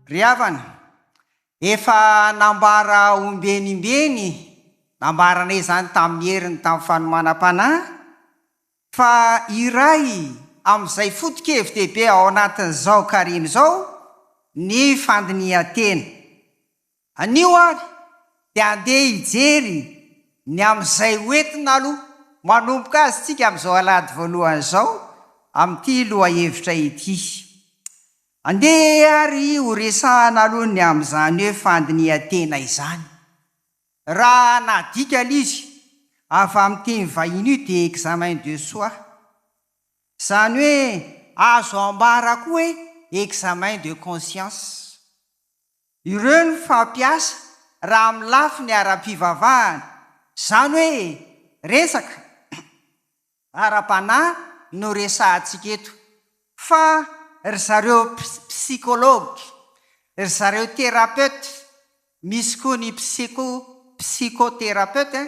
Ry havana, efa nambara ombieny ombieny, nambaranay izany tamin'ny heriny tamin'ny fanomanam-panahy, fa iray amin'izay foto-kevi-dehibe ao anatin'izao karemy izao ny fandinihan-tena. Anio ary dia andeha hijery ny amin'izay ho entina aloha manomboka azy tsika amin'izao alahady voalohany izao amin'ity lohahevitra ity. Andeha ary ho resahana aloha ny amin'izany hoe fandinihan-tena izany. Raha nadika ilay izy avy amin'ny teny vahiny io dia examen de soi. Izany hoe azo ambara koa hoe examen de conscience. Ireo no fampiasa raha amin'ny lafiny ara-pivavahana, izany hoe resaka ara-panahy no resahantsika eto, fa ry zareo psychologue, ry zareo thérapeute, misy koa ny psycho psychothérapeute,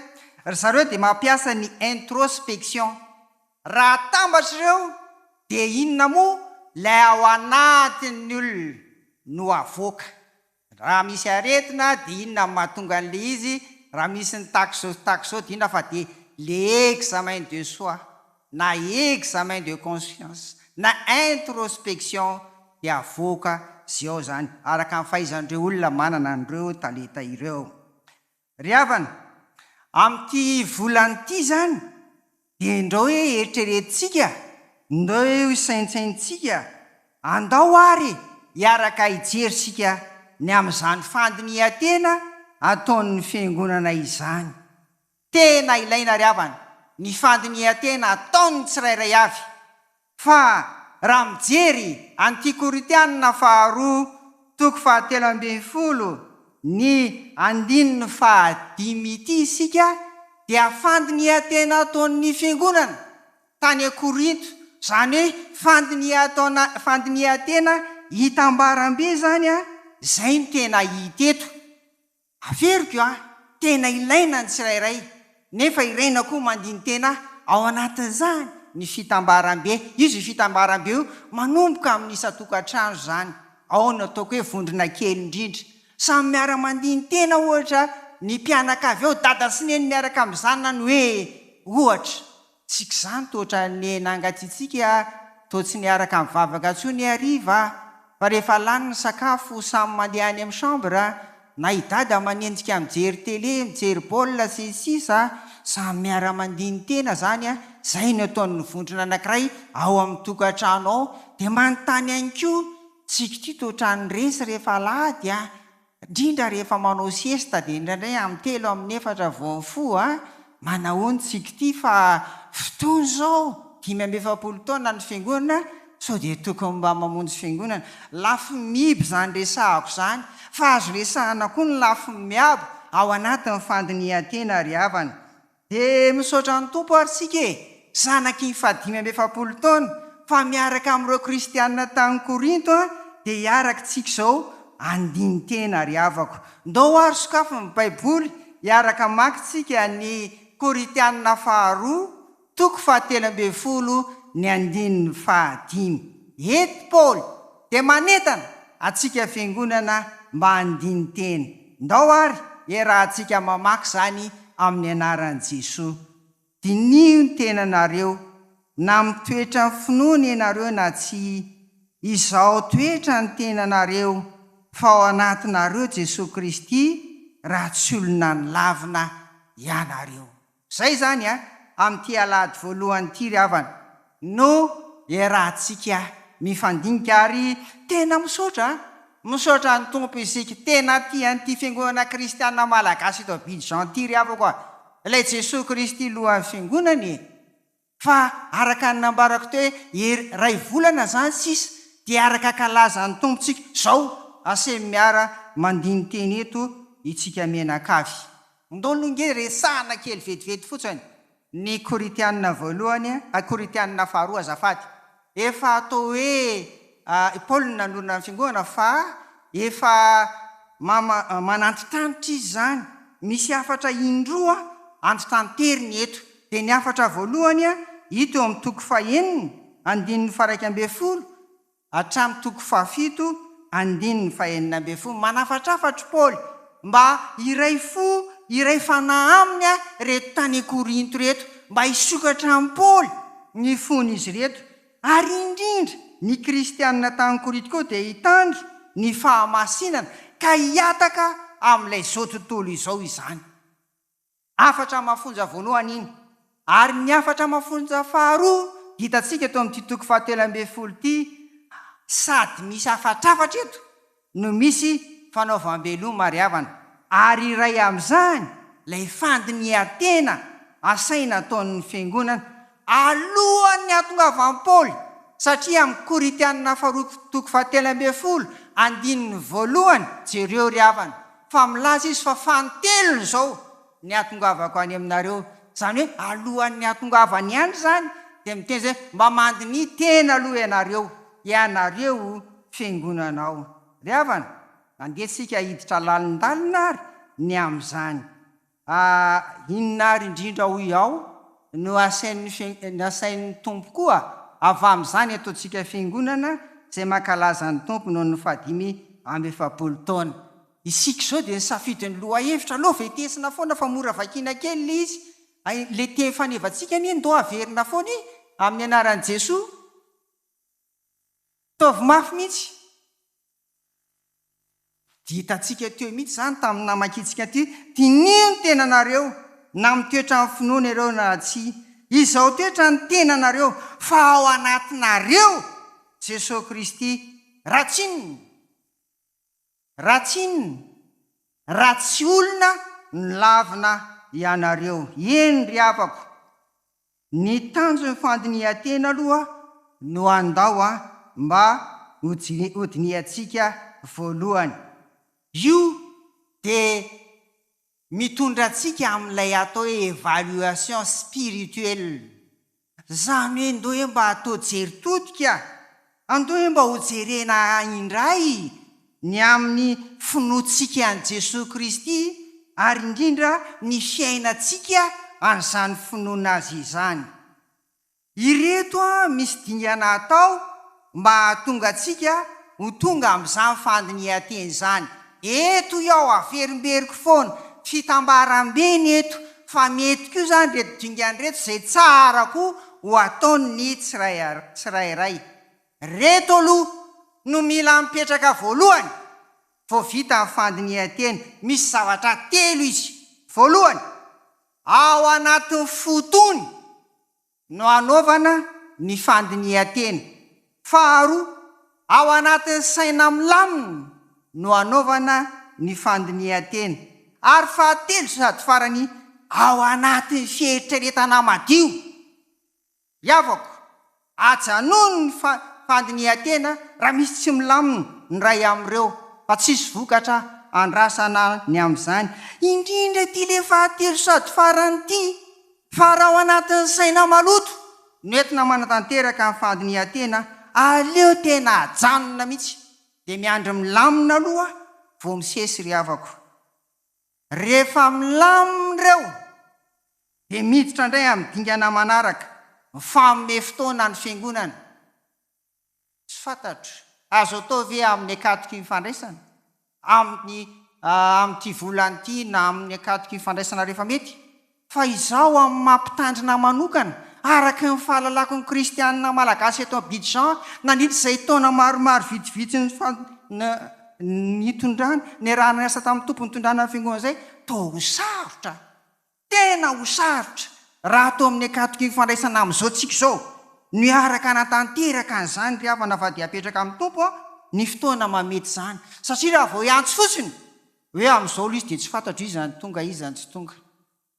ry zareo dia mampiasa ny introspection. Raha atambatra ireo dia inona moa ilay ao anatin'ny olona no avoaka? Raha misy aretina dia inona no mahatonga an'ilay izy, raha misy ny tahaka izao sy tahaka izao dia inona fa dia le examen de soi na examen de conscience na introspection dia avoaka izay ao izany araka ny fahaizan'ireo olona manana an'ireo talenta ireo. Ry havana, amin'ity volana ity izany dia indrao hoe eritreretintsika, indrao hoe ho saintsaintsika, andao ary hiaraka hijery isika ny amin'izany fandinihan-tena ataon'ny Fiangonana izany. Tena ilaina ry havana ny fandinihan-tena ataon'ny tsirairay avy fa raha mijery an'ity Korintianina faharoa toko fahatelo ambinifolo ny andininy fahadimy ity isika dia fandinihan-tena ataon'ny fiangonana tany Korinto, izany hoe fandinihan-taona fandinihan-tena hitambaram-be izany izay no tena hita eto. Averiko a, tena ilaina ny tsirairay, nefa iraina koa mandini-tena ao anatin'izany ny fitambaram-be. Iza io fitambaram-be io? Manomboka amin'ny isan-tokantrano izany, ao no ataoko hoe vondrona kely indrindra. Samy miara-mandini-tena ohatra ny mpianakavy ao, dada sy neny miaraka amin'ny zanany hoe ohatra, Tsika izany toa ohatran'ny nangatsiatsiaka toa tsy niaraka nivavaka intsony hariva fa rehefa lany ny sakafo samy mandeha any amin'ny chambre na i dada manenjika mijery télé mijery baolina sy ny sisa samy miara mandini-tena zany a, zay no ataon'ny vondrona anakiray ao amin'ny tokantrano ao dia manontany ihany koa tsika ity toa ohatran'ny resy rehefa alahady a, Indrindra rehefa manao siesta dia indraindray amin'ny telo amin'ny efatra vao mifoha a! Manahoana tsika ity fa fotoana izao, 45 taona ny fiangonana sao dia tokony mba mamonjy fiangonana. Lafiny miiba izany resahako izany fa azo resahana koa ny lafiny miabo ao anatin'ny fandinihan-tena ry havana. Dia misaotra ny Tompo ary tsika e! Zanaky ny faha 45 taona, fa miaraka amin'ireo kristiana tany Korinto an, dia hiaraka tsika izao handini-tena ry havako. Ndao ary sokafy ny baiboly hiaraka hamaky tsika ny Korintiana faharoa toko fahatelo ambinifolo ny andininy fahadimy. Eto Paoly dia manentana antsika fiangonana mba handini-tena. Ndao ary iarahantsika mamaky izany amin'ny anaran'i Jesoa. Diniho ny tenanareo, na mitoetra amin'ny finoana ianareo na tsia. Izao toetra ny tenanareo, fa ao anatinareo Jesoa Kristy, raha tsy olona nolavina ianareo. Izay izany a, amin'ity alahady voalohany ity ry havana, no iarahantsika mifandinika ary tena misaotra a, misaotra ny Tompo isika, tena tia an'ity fiangonana kristiana malagasy eto Abidjan ity ry havako a, ilay Jesoa Kristy lohan'ny fiangonana e! Fa araka ny nambarako teo hoe iray volana izany sisa dia araka ankalaza ny Tompontsika izao asemy miara mandini-teny eto itsika mianakavy. Ndao aloha nge resahana kely vetivety fotsiny ny Korintianina voalohany a Korintianina faharoa azafady. Efa atao hoe i Paoly no nanorina ny fiangonana fa efa manantitranitra izy izany. Misy hafatra indroa antitranteriny eto. Dia ny hafatra voalohany hita eo amin'ny toko fahenina, andininy faha-11 hatramin'ny toko fahafito, andininy fahenina ambin'ny folo, manafatrafatry Paoly mba hiray fo, hiray fanahy aminy ireto tany Korinto ireto, mba hisokatra amin'i Paoly ny fon'izy ireto, ary indrindra ny kristianina tany Korinto koa dia hitandro ny fahamasinana ka hihataka amin'ilay izao tontolo izao izany. Hafatra mafonja voalohany iny. Ary ny hafatra mafonja faharoa hitantsika eto amin'ity toko fahatelo ambin'ny folo ity, sady misy hafatrafatra eto no misy fanaovam-beloma ry havana. Ary iray amin'izany ilay fandinihan-tena asaina ataon'ny Fiangonana alohan'ny hahatongavan'i Paoly, satria amin'ny Korintianina faharoa toko fahatelo ambin'ny folo andininy voalohany, jereo ry havana, fa milaza izy fa fanintelony izao ny hahatongavako any aminareo, izany hoe alohan'ny hahatongavany ihany izany dia miteny izy hoe mba mandiniha tena aloha ianareo, ianareo fiangonana ao. Ry havana, andeha tsika hiditra lalindalina ary ny amin'izany. Ah, inona ary indrindra hoy aho no asain'ny nasain'ny Tompo koa avy amin'izany ataontsika fiangonana izay mankalaza ny Tompo noho ny fahadimy amby efapolo taona. Isika izao dia nisafidy ny lohahevitra, aleo vetesina foana fa mora vakiana kely ilay izy, ilay teny fanevantsika anie ndao averina foana e, amin'ny anaran'i Jesoa. Ataovy mafy mihitsy. Dia hitantsika teo mihitsy izany tamin'ny namakiantsika ity, diniho ny tenanareo, na mitoetra amin'ny finoana ireo na tsia. Izao toetra ny tenanareo, fa ao anatinareo Jesoa Kristy. Raha tsy inona? Raha tsy inona? Raha tsy olona nolavina ianareo. Eny ry havako, Ny tanjon'ny fandinihan-tena aloha no andao mba hodinihantsika voalohany. Io dia mitondra antsika amin'ilay atao hoe évaluation spirituelle. Izany hoe ndao hoe mba atao jery todika, andao hoe mba hojerena indray ny amin'ny finoantsika an'i Jesoa Kristy ary indrindra ny fiainantsika an'izany finoana Azy izany. Ireto misy dingana atao mba hahatonga antsika ho tonga amin'izany fandinihan-teny izany. Eto iaho averimberiko foana, fitambaram-be ny eto, fa mety koa izany ireto dingana ireto izay tsara koa ho ataon'ny tsirairay. Reto aloha no mila mipetraka voalohany vao vita ny fandinihan-tena. Misy zavatra telo izy. Voalohany, ao anatin'ny fo tony no anaovana ny fandinihan-tena. Faharoa, ao anatin'ny saina milamina no anaovana ny fandinihan-tena. Ary fahatelo sady farany, ao anatin'ny fieritreretana madio. Ry havako, ajanony ny fandinihan-tena raha misy tsy milamina ny iray amin'ireo fa tsisy vokatra andrasana ny amin'izany, indrindra ity le fahatelo sady farany ity fa raha ao anatin'ny saina maloto no entina manatanteraka ny fandinihan-tena, aleo tena ajanona mihitsy dia miandry milamina aloha vao misesy ry havako. Rehefa milamina ireo dia miditra indray amin'ny dingana manaraka, mifanome fotoana ny fiangonana. Tsy fantatro, azo atao ve amin'ny ankatoky ny fandraisana, amin'ny amin'ity volana ity na amin'ny ankatoky ny fandraisana rehefa mety? Fa izaho amin'ny maha mpitandrina manokana, araka ny fahalalako ny kristianina malagasy eto Abidjan nandritra izay taona maromaro vitsivitsy nitondrana, niarahana niasa tamin'ny Tompo nitondrana ny fiangonana izay, toa ho sarotra. Tena ho sarotra raha atao amin'ny ankatoky ny fandraisana amin'izao tsika izao no hiaraka hanatanteraka an'izany ry havana fa dia apetraka amin'ny Tompo ny fotoana mahamety izany satria raha vao hiantso fotsiny hoe amin'izao aloha izy dia tsy fantatro iza no tonga iza no tsy tonga.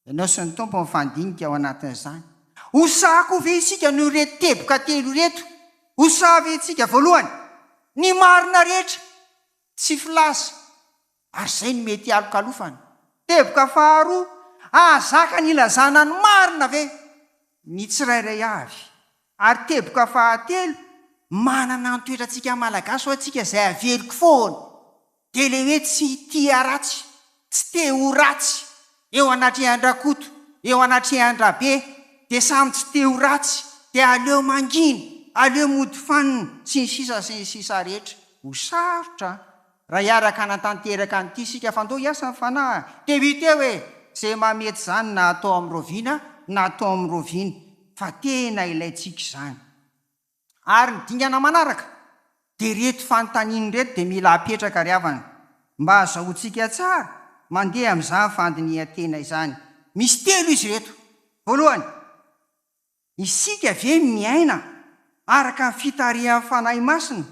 Ianao sy ny Tompo mifandinika ao anatin'izany. Ho sahy koa ve isika noho ireto teboka telo ireto? Ho sahy ve isika? Voalohany, ny marina rehetra tsy filaza ary izay no mety hialokalofana. Teboka faharoa, hahazaka ny hilazana ny marina ve ny tsirairay avy? Ary teboka fahatelo, manana ny toetrantsika Malagasy ho'a tsika izay averiko foana, dia ilay hoe tsy tia ratsy, tsy te ho ratsy eo anatrehan-dRakoto, eo anatrehan-dRabe, dia samy tsy te ho ratsy, dia aleo mangina, aleo mody fanina, sy ny sisa sy ny sisa rehetra. Ho sarotra raha hiaraka hanatanteraka an'ity isika fa ndao hiasa ny fanahy. Dia ho hita eo e! Izay mahamety izany na atao amin'ny raoviana na atao amin'ny raoviana fa tena ilaintsika izany. Ary ny dingana manaraka dia ireto fanontaniana ireto dia mila apetraka ry havana mba hazahoantsika tsara mandeha amin'izany fandinihan-tena izany. Misy telo izy ireto. Voalohany, isika ve miaina araka ny fitarihan'ny Fanahy Masina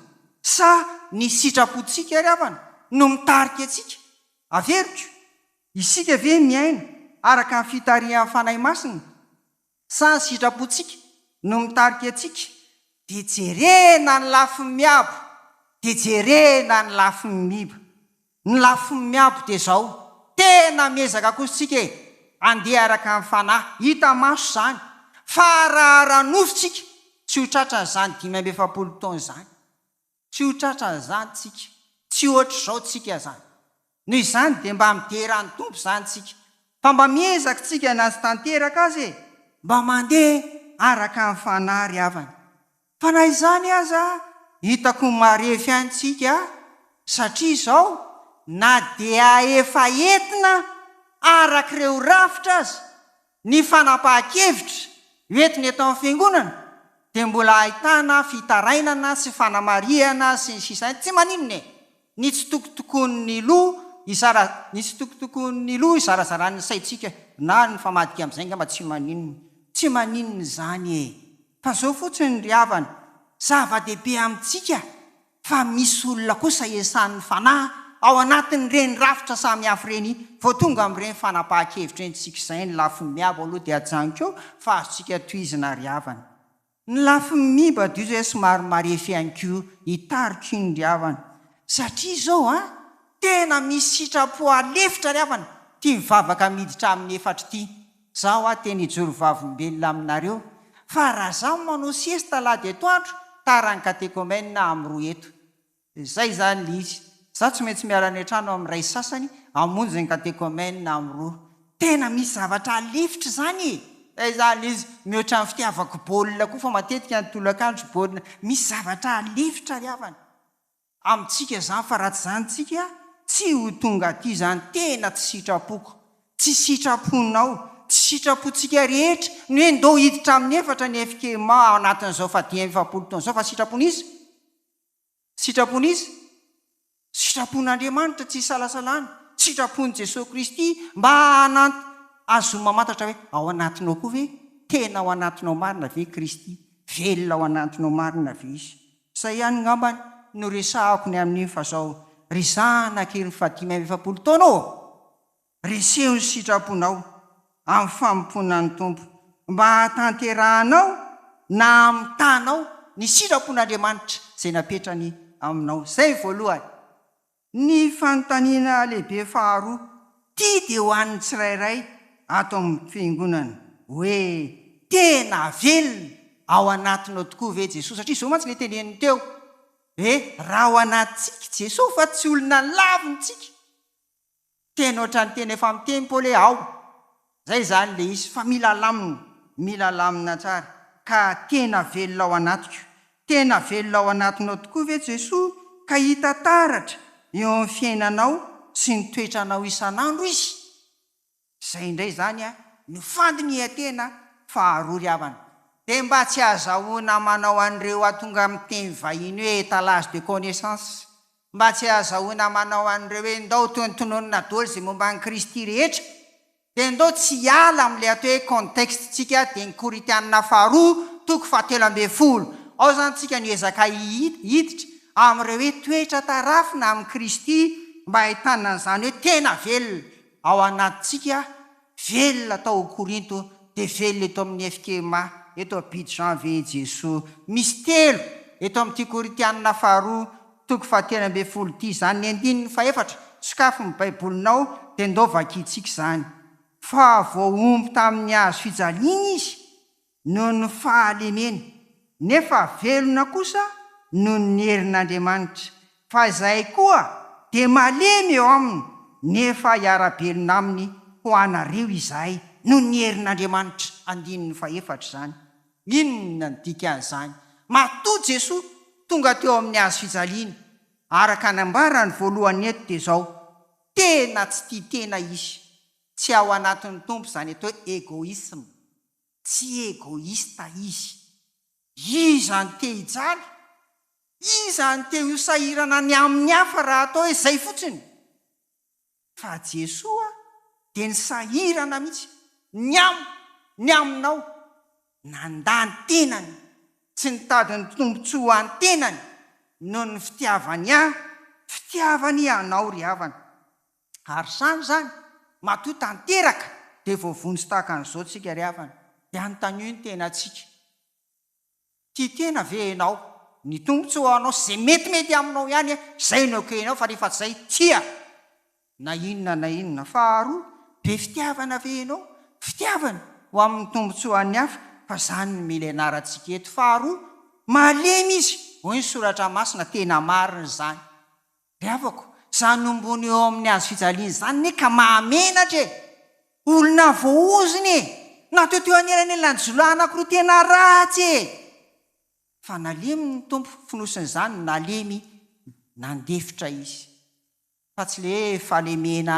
sa ny sitrapontsika ry havana no mitarika antsika? Averiko, isika ve miaina araka ny fitarihan'ny Fanahy Masina Sa ny sitrapontsika no mitarika antsika? Dia jerena ny lafiny miabo, dia jerena ny lafiny miiba. Ny lafiny miabo dia izao, tena miezaka kosa isika e, handeha araka ny fanahy, hita maso izany, fa raha ara-nofo tsika, tsy ho tratran'izany 45 taona izany. Tsy ho tratran'izany tsika. Tsy ohatr'izao tsika zany. Noho izany dia mba midera ny Tompo zany tsika. Fa mba miezaka tsika na tsy tanteraka aza e! Mba mandeha araka ny Fanahy ry havana. Fa na izany aza hitako ho marefo ihany tsika satria izao na dia efa entina arak'ireo rafitra aza Ny fanapahan-kevitra hoentina eto amin'ny Fiangonana dia mbola ahitana fitarainana sy fanamarihana sy ny sisa Tsy maninona e! Ny tsitokotokoan'ny loha izara ny tsitokotokoan'ny loha izarazaran'ny saintsika na ny mifamadika amin'izay angamba tsy maninona. Tsy maninona izany e! Fa izao fotsiny ry havana, zava-dehibe amintsika Fa misy olona kosa esan'ny fanahy ao anatin'ireny rafitra samihafa ireny vao tonga amin'ireny fanapahan-kevitra ireny tsika izay ny lafiny miabo aloha dia ajanoko eo fa azontsika tohizina ry havana. Ny lafiny miiba dia io izay somary marefo ihany koa hitariko iny ry havana satria izao an tena misy sitrapo alefitra ry havana ity mivavaka miditra amin'ny efatra ity Zaho aho tena hijoro vavolombelona aminareo fa raha zaho manao sieste alahady atoandro tara ny catéchumène am roa eto. Zay zany le izy. Zaho tsy maintsy miala any an-trano am ray sasany hamonjy ny catéchumène am roa. Tena misy zavatra alefitra zany e! Zay zany le izy. Mihoatra ny fitiavako baolina koa fa matetika ny tolakandro baolina. Misy zavatra alefitra ry havana. Amintsika izany fa raha tsy izany tsika tsy ho tonga aty izany tena tsy sitrapoko, tsy sitraponao, tsy sitrapontsika rehetra ny hoe ndao hiditra amin'ny efatra ny FKMA ao anatin'izao faha 45 taona izao fa sitrapon'iza? Sitrapon'iza? Sitrapon'Andriamanitra tsy isalasalana, sitrapon'i Jesoa Kristy mba hanant ahazoany mamantatra hoe ao anatinao koa ve? Tena ao anatinao marina ve Kristy? Velona ao anatinao marina ve Izy? Zay ihany ngambany no resahako ny amin'iny fa zao ry zanak'i ry faha 45 taona ô! Reseho ny sitraponao amin'ny fanompoana ny Tompo mba hahatanterahanao na hamitanao ny sitrapon'Andriamanitra izay napetrany aminao. Zay voalohany. Ny fanontaniana lehibe faharoa, ity dia ho an'ny tsirairay ato amin'ny Fiangonana, hoe tena velona ao anatinao tokoa ve Jesoa? Satria izao mantsy ilay teneniny teo, hoe raha ao anatintsika Jesoa fa tsy olona laviny tsika, Tena ohatran'ny tena efa miteny Paoly hoe ao. Zay izany le izy fa mila alamina, mila alamina tsara. Ka tena velona ao anatiko, tena velona ao anatinao tokoa ve Jesoa ka hita taratra eo amin'ny fiainanao sy ny toetranao isan'andro Izy? Zay indray izany no fandinihan-tena faharoa ry havana. Dia mba tsy azahoana manao an'ireo atonga amin'ny teny vahiny hoe étalage de connaissance Mba tsy ahazahoana manao an'ireo hoe ndao tonontononina doly izay momba an'i Kristy rehetra, dia ndao tsy hiala amin'ilay atao hoe contexte-tsika dia ny Korintianina faharoa toko fahatelo ambin'ny folo. Ao izany tsika no hiezaka hiditra amin'ireo hoe toetra tarafina amin'i Kristy mba hahitana an'izany hoe tena velona ao anatintsika Velona tao Korinto dia velona eto amin'ny FKMA eto Abidjan ve i Jesoa? Misy telo eto amin'ity Korintianina faharoa toko fahatelo ambin'ny folo ity izany, ny andininy fahefatra, sokafy ny Baibolinao dia ndao vakintsika izany. Fa voahombo tamin'ny hazo fijaliana izy noho ny fahalemeny, nefa velona kosa noho ny herin'Andriamanitra, fa izahay koa dia malemy eo aminy, nefa hiara-belona aminy ho anareo izahay noho ny herin'Andriamanitra. Andininy fahefatra izany. Inona no dikan'izany? Matoa Jesoa tonga teo amin'ny hazo fijaliana. Araka ny ambarany voalohany eto dia izao, tena tsy tia tena izy. Tsy ao anatin'ny Tompo izany atao hoe egoisme. Tsy egoista izy. Iza no te hijaly? Iza no te ho sahirana ny amin'ny hafa raha atao hoe izay fotsiny? Fa Jesoa dia nisahirana mihitsy ny amiko, ny aminao. Nandà ny tenany, tsy nitady ny tombontsoa ho an'ny tenany noho ny fitiavany ahy, fitiavany anao ry havana. Ary izany izany, matoa tanteraka dia voavonjy tahaka an'izao tsika ry havana. Dia anontanio ny tenantsika. Tia tena ve ianao? Ny tombotsoa ho anao sy izay metimety aminao ihany, izay no ekenao fa rehefa tsy izay, tsia! Na inona na inona. Faharoa, be fitiavana ve ianao? Fitiavana ho amin'ny tombotsoan'ny hafa, fa izany no mila ianarantsika eto. Faharoa, malemy izy, hoy ny soratra masina, tena marina izany. Ry havako, izany ombony eo amin'ny hazo fijaliana izany anie ka mahamenatra e! Olona voaozona e! Na teo teo anelanelan'ny jiolahy anankiroa tena ratsy e! Fa nalemy ny Tompo, fonosin'izany nalemy nandefitra Izy. Fa tsy le hoe fahalemena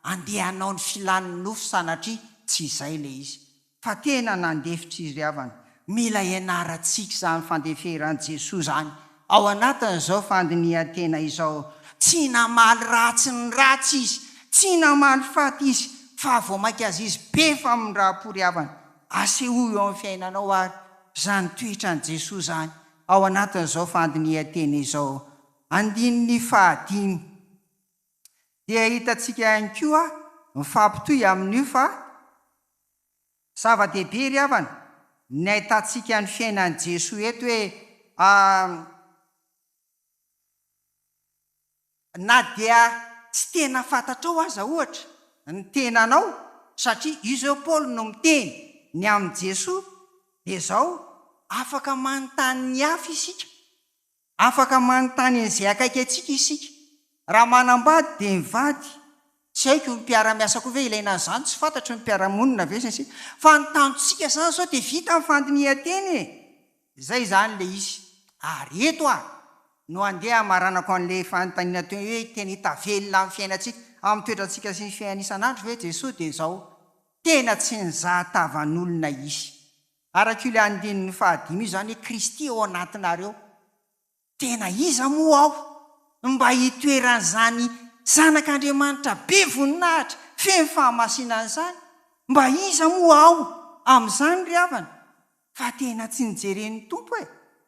andeha hanao ny filan'ny nofo sanatria, tsy izay le izy. Fa tena nandefitra izy ry havana. Mila ianarantsika izany fandeferan'i Jesoa izany ao anatin'izao fandinihan-tena izao. Tsy namaly ratsy ny ratsy Izy, tsy namaly faty Izy, fa vao mainka aza Izy be famindram-po ry havana. Asehoy eo amin'ny fiainanao ary izany toetran'i Jesoa izany ao anatin'izao fandinihan-tena izao. Andininy fahadimy. Dia hitantsika ihany koa mifampitohy amin'io fa zava-dehibe ry havana ny ahitantsika ny fiainan'i Jesoa eto hoe na dia tsy tena fantatrao aza ohatra ny tenanao satria io izao Paoly no miteny ny amin'i Jesoa dia izao afaka manontany ny hafa isika Afaka manontany an'izay akaiky antsika isika. Raha manambady dia mivady. Tsy haiko, ny mpiara-miasa koa ve ilaina an'izany? Tsy fantatro, ny mpiara-monina ve sy ny sisa. Fa ny tanjontsika izany izao dia vita ny fandinihan-tena e! Izay izany ilay izy. Ary eto aho no handeha hamaranako an'ilay fanontaniana teo hoe tena hita velona amin'ny fiainantsika, amin'ny toetrantsika sy ny fiainana isan'andro ve Jesoa? Dia izao, tena tsy nizaha tavan'olona Izy. Araka io ilay andininy fahadimy io izany hoe Kristy ao anatinareo. Tena iza moa aho no mba hitoeran'izany Zanak'Andriamanitra be voninahitra feno fahamasinana izany? Mba iza moa aho amin'izany ry havana? Fa tena tsy nijeren'ny Tompo e!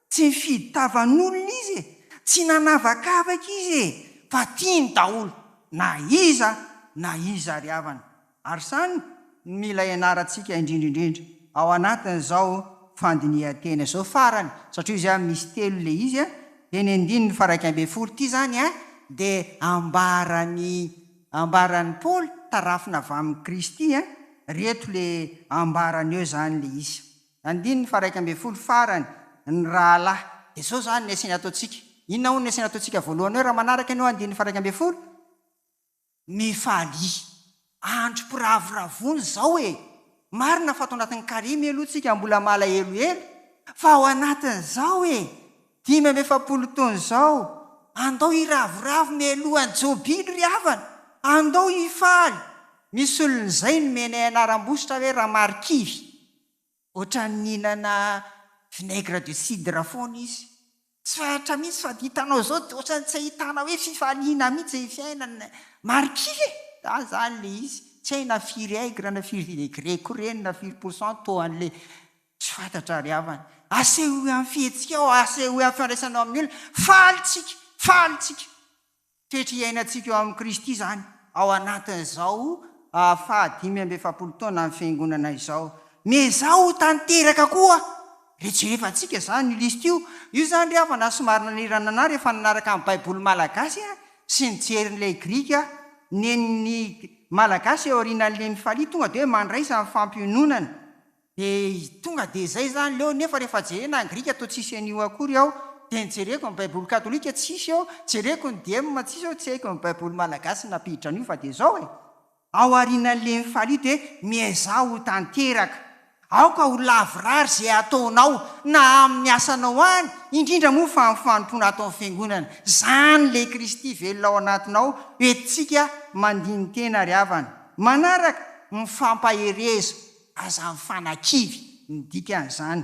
Tsy nifidy tavan'olona Izy e! Tsy nanavakavaka Izy e! Fa tiany daholo na iza na iza ry havana. Ary izany no mila ianarantsika indrindra indrindra ao anatin'izao fandinihan-tena izao. Farany, satria izy misy telo ilay izy, dia ny andininy faha-11 ity izany dia ambaran'i ambaran'i Paoly, tarafina avy amin'i Kristy, ireto ilay ambarany eo izany ilay izy. Andininy faha-11 farany, ny rahalahy. Dia izao izany ny asiana ataontsika. Inona hono ny asiana ataontsika voalohany eo raha manaraka an'io andininy faha-11? Mifalia. Androm-piravoravoana izao e! Marina fa ato anatin'ny karemy aloha tsika mbola malahelohelo fa ao anatin'izao e! 45 taona izao, andao hiravoravo mialohan'ny jobily ry havana! Andao hifaly! Misy olona izay nomenay anaram-bositra hoe Ramarikivy. Ohatran'ny nihinana vinaigre de cidre foana izy. Tsy fantatra mihitsy fa hitanao izao dia ohatran'ny tsy ahitana hoe fifaliana mihitsy ny fiainana. Marikivy e! Zany izany ilay izy. Tsy hay na firy aigre na firy degré koa ireny na firy pourcent taux an'ilay tsy fantatra ry havana. Asehoy amin'ny fihetsikao, asehoy amin'ny fifandraisanao amin'ny olona. Faly tsika, faly tsika. Toetra iainantsika eo amin'i Kristy izany ao anatin'izao faha 45 taona ny Fiangonana izao. Miezaha ho tanteraka koa! Re jerevantsika izany io liste io. Io izany ry havana somary nanirana anah rehefa nanaraka ny baiboly malagasy sy nijery an'ilay grika nen'ny malagasy eo aorianan'ilay mifalia tonga dia hoe mandraisa ny fampiononana. Dia tonga dia izay izany leo, nefa rehefa jerena ny grika toa tsisy an'io akory ao, dia ny jereko ny baiboly katolika tsisy ao, jereko ny diem tsisy ao, tsy haiko ny baiboly malagasy nampiditra an'io fa dia izao e! Ao aorianan'le mifalia dia miezaha ho tanteraka. Aoka ho lavorary izay ataonao na amin'ny asanao any, indrindra moa fa amin'ny fanompoana ato amin'ny Fiangonana. Izany ilay Kristy velona ao anatinao, entintsika mandini-tena ry havana. Manaraka, mifampahereza, aza mifanakivy ny dikan'izany.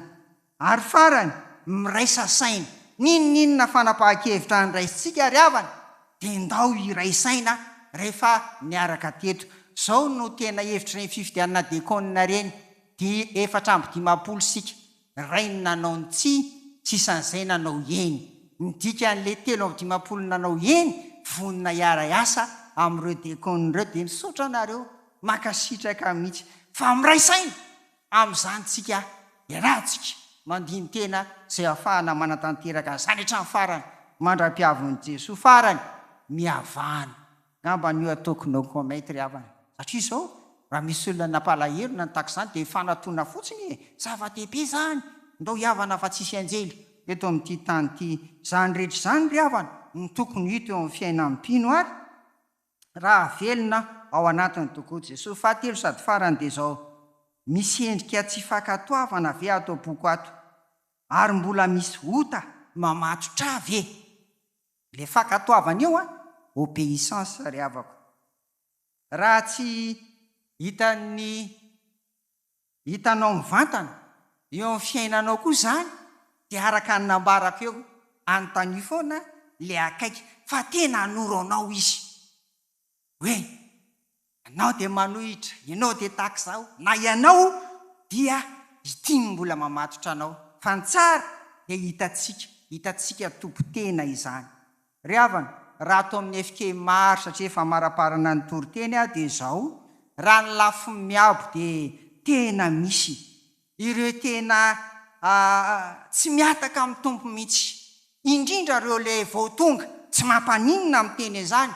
Ary farany, miraisa saina. N'inon'inona fanapahan-kevitra andraisintsika ry havana, dia ndao hiray saina rehefa niaraka teto. Izao no tena hevitr'ireny fifidianana dekônina ireny, dia 54 isika, iray ny nanao ny tsia, sisan'izay nanao eny. Ny dikan'ilay 53 nanao eny, vonona hiara-hiasa amin'ireo dekônina ireo, dia misaotra anareo, mankasitraka mihitsy. Fa miray saina! Amin'izany tsika iarahantsika mandini-tena izay ahafahana manatanteraka an'izany hatramin'ny farany mandra-piavin'i Jesoa farany mihavana. Angamba an'io ataoko no comment ry havana. Satria izao raha misy olona nampalahelo na ny tahaka izany dia mifanatona fotsiny e! Zava-dehibe izany! Ndao hihavana fa tsisy anjely eto amin'ity tany ity. Izany rehetra izany ry havana no tokony hita eo amin'ny fiainan'ny mpino ary raha velona ao anatiny tokoa Jesoa. Fahatelo sady farany dia izao, misy endrika tsy fankatoavana ve ato am-poko ato? Ary mbola misy ota mamatotra ahy ve? Ilay fankatoavana io an, obéissance ry havako. Raha tsy hitan'ny hitanao mivantana eo amin'ny fiainanao koa izany dia araka ny nambarako eo, anontanio foana ilay akaiky fa tena hanoro anao izy hoe ianao dia manohitra, ianao dia tahaka izao, na ianao dia ity no mbola mamatotra anao fa ny tsara dia hitantsika, hitantsika tompon-tena izany. Ry havana, raha ato amin'ny FK maro satria efa amaraparana ny toriteny aho dia izao, raha ny lafiny miabo dia tena misy ireo tena tsy mihataka amin'ny Tompo mihitsy, indrindra ireo ilay vao tonga, tsy mampaninona miteny an'izany,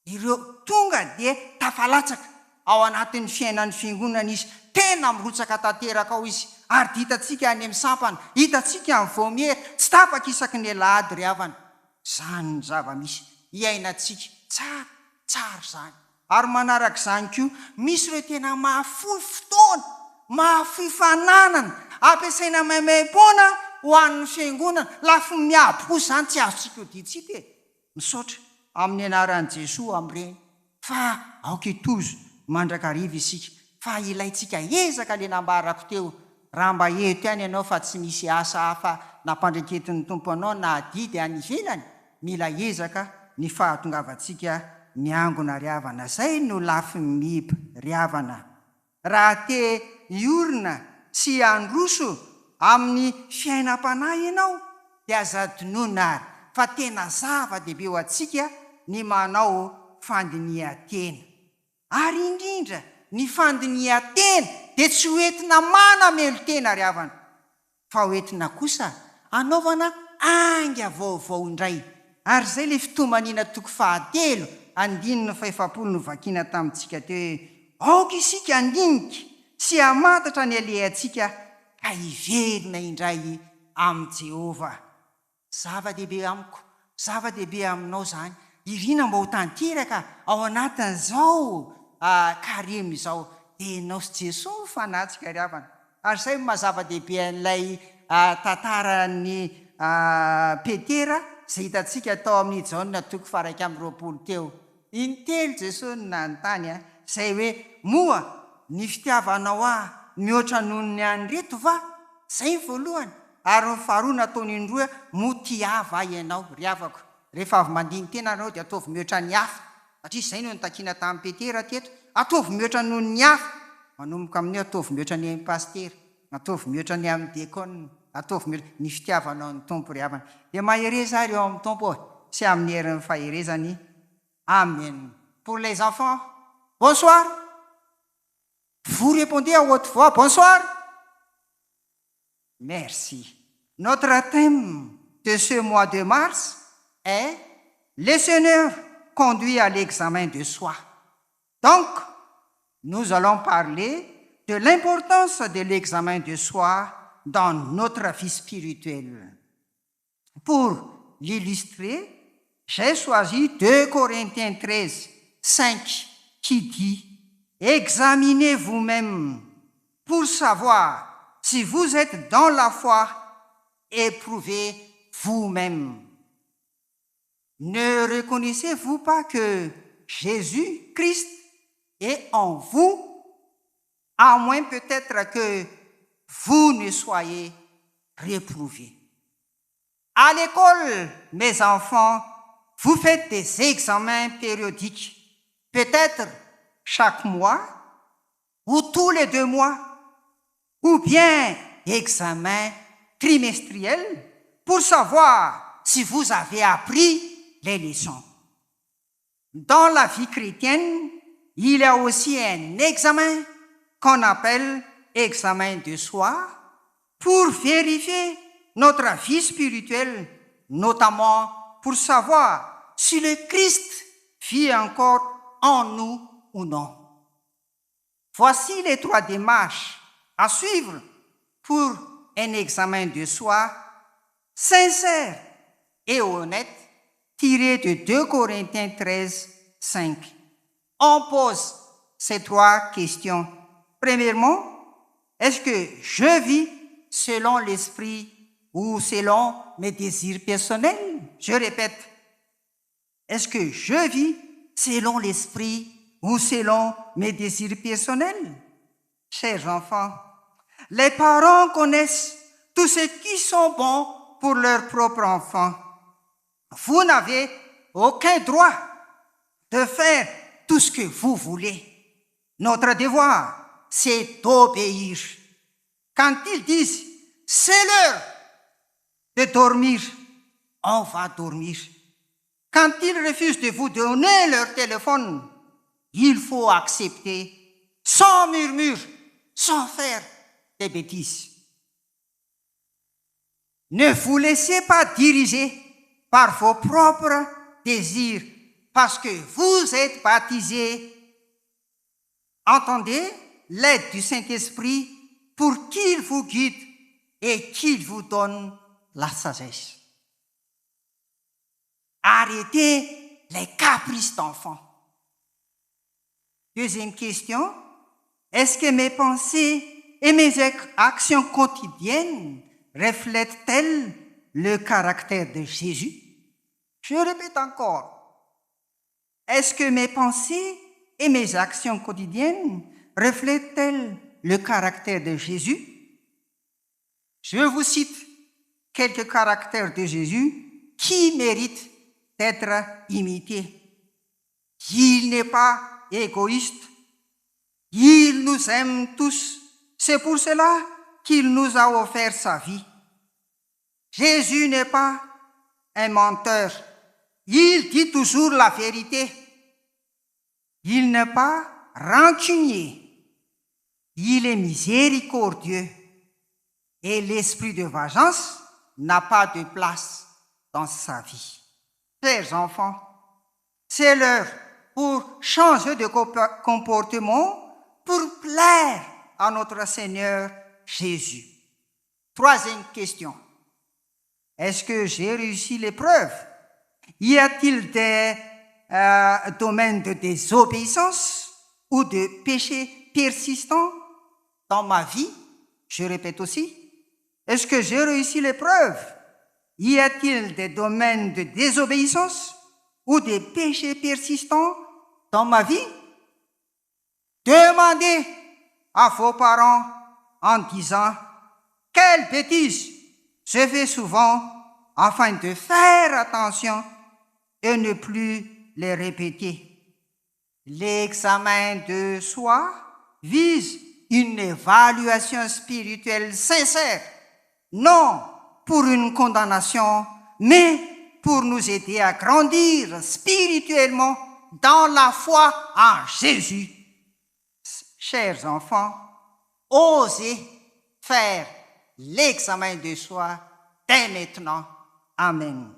Ireo tonga dia tafalatsaka ao anatin'ny fiainan'ny Fiangonana izy, tena mirotsaka tanteraka ao izy, ary dia hitantsika any amin'ny sampana, hitantsika amin'ny vaomiera, tsy tapaka isaky ny alahady ry havana. Izany ny zava-misy iainantsika. Tsara, tsara izany. Ary manaraka izany koa, misy ireo tena mahafoy fotoana, mahafoy fananana, ampiasaina maimaim-poana ho an'ny Fiangonana. Lafiny miabo kosa izany, tsy azontsika odian-tsy hita e. Misaotra amin'ny anaran'i Jesoa amin'ireny fa aoka hitozo mandrakariva isika fa ilaintsika ezaka le nambarako teo raha mba eto ihany ianao fa tsy misy asa hafa nampandreketin'ny Tompo anao na adidy any ivelany mila ezaka ny fahatongavantsika miangona ry havana zay no lafiny miiba ry havana Raha te hiorina sy handroso amin'ny fiainam-panahy ianao dia aza adinoina ary fa tena zava-dehibe ho antsika ny manao fandinihan-tena. Ary indrindra ny fandinihan-tena dia tsy ho entina manamelo-tena ry havana. Fa ho entina kosa hanaovana ainga vaovao indray. Ary izay ilay fitomaniana toko fahatelo andininy fahefapolo novakiana tamintsika teo hoe, Aoka isika handinika sy hamantatra ny alehantsika ka hiverina indray amin'i Jehovah. Zava-dehibe amiko, zava-dehibe aminao izany. Irina mba ho tanteraka ao anatin'izao karemy izao. Dia ianao sy Jesoa mifanatrika ry havana. Ary izay no maha zava-dehibe an'ilay tantaran'i Petera izay hitantsika tao amin'ny Jaona toko faha-21 teo. Intelo Jesoa no nanontany izay hoe, Moa ny fitiavanao Ahy mihoatra noho ny an'ireto va? Izay ny voalohany. Ary ny faharoa nataony indroa, Moa tia Ahy va ianao? Ry havako, rehefa avy mandini-tena ianao dia ataovy mihoatra ny hafa, satria izay no notakiana tamin'i Petera teto, ataovy mihoatra noho ny hafa. Manomboka amin'ny hoe ataovy mihoatra ny an'i Pasitera, ataovy mihoatra ny amin'ny diakona, ataovy mihoatra, ny fitiavanao ny Tompo ry havana. Dia mahereza ary eo amin'ny Tompo sy amin'ny herin'ny faherezany. Amen. Pour les enfants, bonsoir. Vous répondez à haute voix, bonsoir. Merci. Notre thème de ce mois de mars est Le Seigneur conduit à l'examen de soi. Donc, nous allons parler de l'importance de l'examen de soi dans notre vie spirituelle. Pour l'illustrer, j'ai choisi 2 Corinthiens 13, 5 qui dit: Examinez vous-même. Pour savoir si vous êtes dans la foi, éprouvez vous-même. Ne reconnaissez-vous pas que Jésus-Christ est en vous, à moins peut-être que vous ne soyez réprouvés? À l'école, mes enfants, vous faites des examens périodiques, peut-être chaque mois ou tous les 2 mois, ou bien examen trimestriel pour savoir si vous avez appris les leçons. Dans la vie chrétienne, il y a aussi un examen qu'on appelle examen de soi pour vérifier notre vie spirituelle, notamment pour savoir si le Christ vit encore en nous ou non. Voici les trois démarches à suivre pour un examen de soi sincère et honnête tiré de 2 Corinthiens 13, 5. On pose ces trois questions. Premièrement, est-ce que je vis selon l'esprit ou selon mes désirs personnels? Je répète, est-ce que je vis selon l'esprit ou selon mes désirs personnels? Chers enfants, les parents connaissent tout ce qui sont bons pour leur propre enfant. Vous n'avez aucun droit de faire tout ce que vous voulez. Notre devoir, c'est d'obéir. Quand ils disent «C'est l'heure de dormir», on va dormir. Quand ils refusent de vous donner leur téléphone, il faut accepter sans murmure, sans faire des bêtises. Ne vous laissez pas diriger par vos propres désirs parce que vous êtes baptisés. Attendez l'aide du Saint-Esprit pour qu'il vous guide et qu'il vous donne la sagesse. Arrêtez les caprices d'enfants. Deuxième question, est-ce que mes pensées et mes actions quotidiennes reflètent-elles le caractère de Jésus? Je répète encore. Est-ce que mes pensées et mes actions quotidiennes reflètent-elles le caractère de Jésus? Je vous cite quelques caractères de Jésus qui méritent d'être imités. Il n'est pas égoïste. Il nous aime tous. C'est pour cela qu'il nous a offert sa vie. Jésus n'est pas un menteur. Il dit toujours la vérité. Il n'est pas rancunier. Il est miséricordieux. Et l'esprit de vengeance n'a pas de place dans sa vie. Chers enfants, c'est l'heure pour changer de comportement, pour plaire à notre Seigneur Jésus. Troisième question. Est-ce que j'ai réussi l'épreuve? Y a-t-il des domaines de désobéissance ou de péché persistant dans ma vie? Je répète aussi. Est-ce que j'ai réussi l'épreuve? Y a-t-il des domaines de désobéissance ou des péchés persistants dans ma vie? Demandez à vos parents en disant quelle bêtise je fais souvent afin de faire attention et ne plus les répéter. L'examen de soi vise une évaluation spirituelle sincère, non pour une condamnation, mais pour nous aider à grandir spirituellement dans la foi en Jésus. Chers enfants, osez faire l'examen de soi dès maintenant. Amen.